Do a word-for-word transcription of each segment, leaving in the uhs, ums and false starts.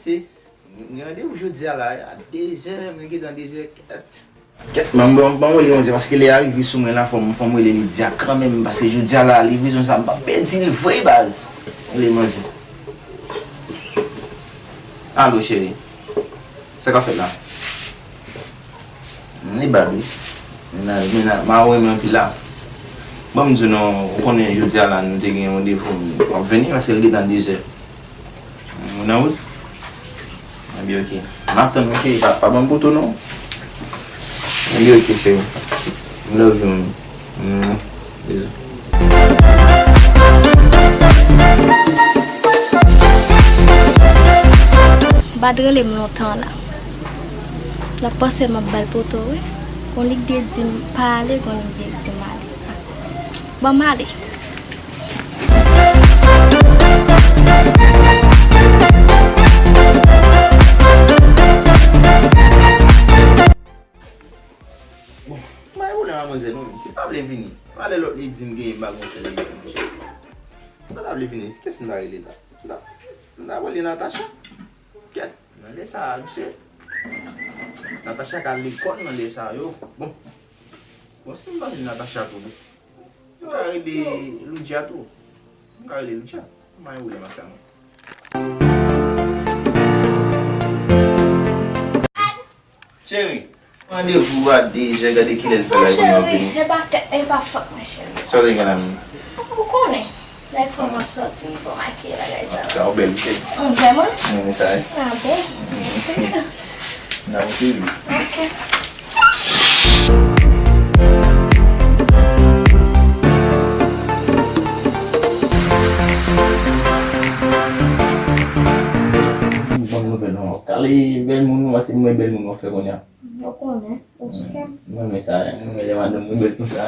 Se, m gen randevou jodi a la, a dezè, mwen gentan dezè, kèt. Kèt, ban m, ban m, ban m rele manzè, paske lè a rive sou mwen la, fò m, fò m rele Lydia kanmenm, paske jodi a la, livrezon sa, m p ap pèdi l vre, baz. Rele manzè. Alo, cheri. Sa k ap fèt la? M li bad, wi. Men la, men la, m a renmen anpil la. Ban m di w non, ou konnen jodi a la, nou te gen randevou, m ap vini, paske l gentan dezè. Ou nan wout? Ebyen, oke. M ap tann, oke. Pa, pa ban m poto, non. Ebyen, oke, cheri. M love you, man. Mwah. Bizou. Bad rele m lontan la. L ap panse m ap ba l poto, wi. Gon lig de di m pa ale, gon lig de di m ale. Ban m ale. Bon, m pa gen pwoblèm ak manzè non, misye pa vle vini. Talè lòt li di m genyen bagay yon sèl li di, monchè. Si pa ta vle vini, kiyès m ta rele la? M ta, m ta rele Natacha. Kèt, nan lè sa a, misye. Natacha ka lekòl nan lè sa a yo. Bon. Bon, si m pa vin Natacha tou, bon. M ka rele Loudja tou. M ka rele Loudja. M pa gen pwoblèm ak sa, non. Cheri, randevou a dezè, gade kilè l fè la, e pou nou vini. Cheri, e pa tèt, e pa fòt mwen, cheri. Sa w te gen la menm? Ou konnen. Lè fò m ap sòti, fò m makiye bagay sa yo. Sa w bèl, wi, cheri. Mm, vrèman? Mwen renmen sa, wi. Ah bon? Mèsi. N a monte, wi. Ok. Bon nouvèl, non. Kale bèl moun ou, se mwen bèl moun w ap fè kounye a. Ou konnen, ou sou kè m. Mwen renmen sa, mwen renmen lè madanm mwen bèl konsa.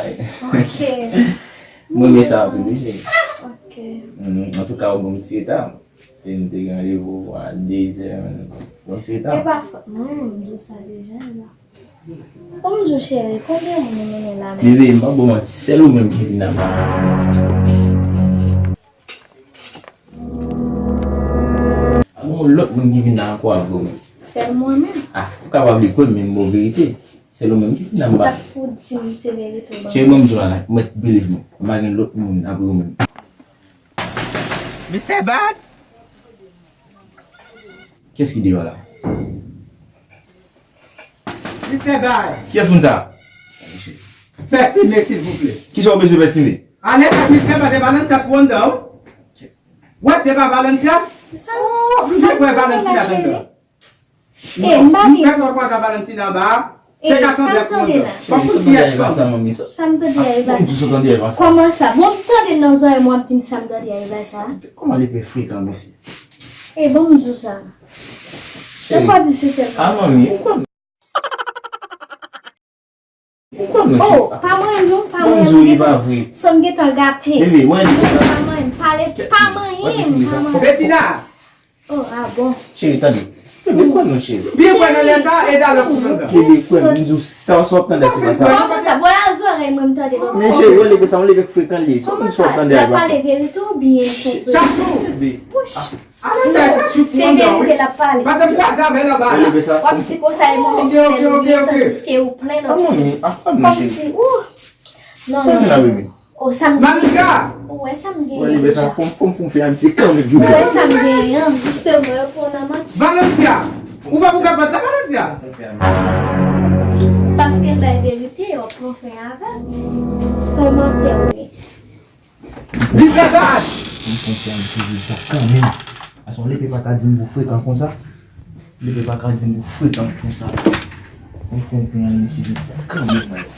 Ok. Mwen renmen sa anpil, wi, cheri. Ok. Mm, antouka, ou ban m ti reta. Se nou te gen randevou a dezè, ban m ti reta. E pa fòt mwen, m di w sa deja, la. Ban m di w, cheri, konbyen moun ou mennen la menm? Bebe, m pa ba w manti, sèl ou menm ki vin la. Pa gen yon lòt moun ki vin la ankò apre w menm. Sèl mwen menm. Ah, ou kapab li kwè m, men m ba w verite. Sèl ou menm ki vin la, m pa. Sa k pou di m se verite ou ban m? Cheri, ban m di w bagay, mwen, believe me, m pa gen lòt moun apre w menm. Mister Bad? Kiyès ki deyò la? Mister Bad! Kiyès moun sa a? Pèsime, silvouplè. Kisa w bezwen pèsime? Ale sa, Mister Bad, e Valencia pou anndan, wi. Wè, se pa Valencia? Oh, m te kwè Valencia t anndan. E, m pa vin. M fèk wè kwaza Valentina anba a. Se ka sanble ak Wonder. Fòk ou di kiyès fanm. Sa m tande a, e pa sa. Kòman sa? Bon, m tande nan zòrèy mwen, w ap di m sa m tande a, e pa sa. Kòman li pe frekan, mesye? E, bon, m di w sa. Cheri. Fò di se sèl. Ah, manmi, ou konn. Ou konn, non, cheri. Oh, pa manyen m, non, pa manyen m. Bon, m di w, li pa vre. San m gentan gate. Bebe, wè. Non, pa manyen m, pale, pa manyen m, pa manyen m. Betina! Oh, ah bon. Cheri, tande. Bebe, kwè non, cheri. Byen kwè nan lè sa, e talè pou tande. Bebe, kwè, m di w sa, sa w ap tande, se pa sa. Kòman sa? Bwè a zòrèy mwen, m tande lòt. Men cheri, w leve sa, w leve frekan li. Sa w ap tande a, e pa sa. L ap pale verite oubyen se vre? Chak jou. Bebe. Wouch. Se verite l ap pale. Pase m kwaze avè l anba la. W ap di konsa e mwen menm sèl ou ye, tandiske ou plen lòt fi. Kòmsi, ou. Non, non, non. O, sa m genyen. Ou wè sa m genyen deja. Ou wè sa m genyen an, jisteman, yo pran nan manti. Valencia, ou pa pou kapab la, Valencia. Paske l bay verite, yo pran fen avè l. Se yon mantè ou ye. Mister Bad! M konfyan m sezi sa kanmenm. Paske yon lepe pa ka di m pou frekan konsa. Lepe pa ka di m pou frekan konsa. M fè yon pwen ale m sezi sa kanmenm, guys.